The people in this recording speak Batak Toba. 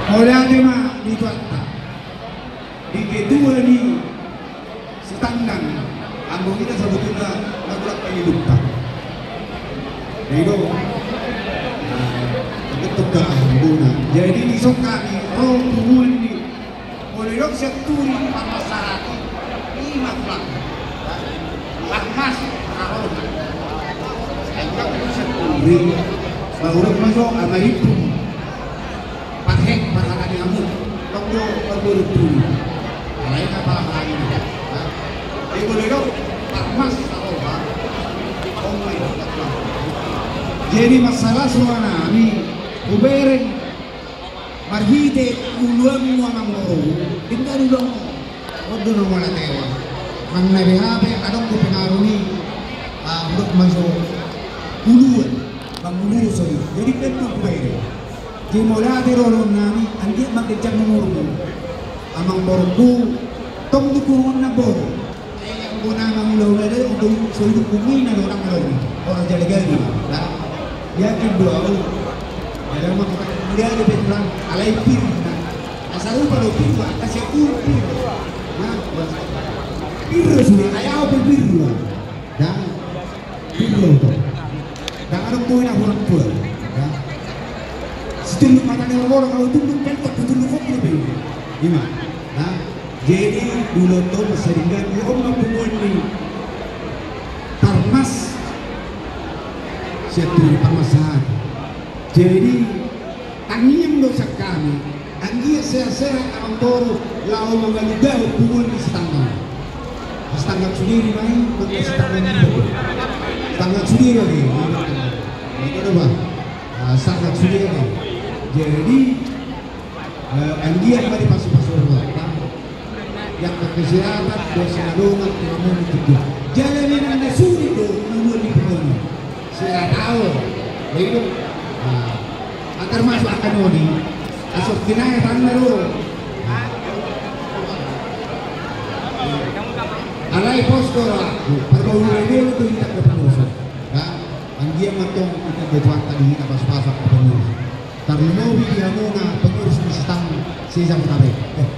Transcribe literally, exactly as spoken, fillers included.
Mauliate ma di Tuhanta, di ketua ni sitanggang, ambo i na sabotulna na godang pangidoan. Jadi do, nah, betul ka ambo na. Jadi dison hami ro punguan ni, molo didok sian Turi Parmas sahat, ima pulang. Parmas sahat. Ai didok sian Turi, bah, hudok ma jo, ama Ipung. Parhek, parhata ni hamu. Tong do parboru Turi. Alai na parhata ni hamu. Nah, jadi molo didok Parmas sahat. Oh my God. Jadi masalah suara nami, hubereng marhite uluanmu amang boru, tinggal dulu. On do na mauliate on. Manang na beha pe adong do pengaruh ni, ah, hudok ma jo uluan, mangurusi. Jadi kan tu hubereng. Jadi mauliate do dohonon nami, anggiat ma ganjang umurmu. Amang borungku, tong di kurungan na boru. Eh, yang bona mangula-ula dai, untuk so hidup bumi na do orang do. Orang jadi gaji. Nah, yakin do au. Ada mah kita mulia di Petulang, alai pir. Nah, asal lupa do pir, Pak. Kasih aku pir. Nah, pir sudah, kayak apa pir, Pak? Dang. Pir do. Dang adong boi na hurang tua. Dang. Situnduk mata ni orang, kalau tunduk kan tak tunduk kok lebih. Ima. Dang. Jadi dulu tu masa dinggan, ya, om mampu ni. Parmas. Siap tu parmas sahat. Jadi tangiang do sian hami, anggiat sehat-sehat amang boru, laho mangalugahon punguan ni sitanggang. Sitanggang sudiri ma i, bukan sitanggang i. Sitanggang sudiri lagi. Itu do, bah. Ah, sitanggang sudiri. Jadi, eh, anggiat ma dipasu-pasu roha. Yang berkesehatan, dosa na dongan, pengamun itu dia. Jala memang na sude do, menurut di pengamun. Sila tahu. Jadi, nah, antar masuk akan oni. Asok kinaya tangan do. Alai pos do lah. Pergaulan dulu tu kita kepengurusan. Ya, anggiat ma tong kita bertuan tadi kita pas-pasak kepengurusan. Tarlumobi di hamu na pengurus ni sitanggang se-Jabodetabek. Eh,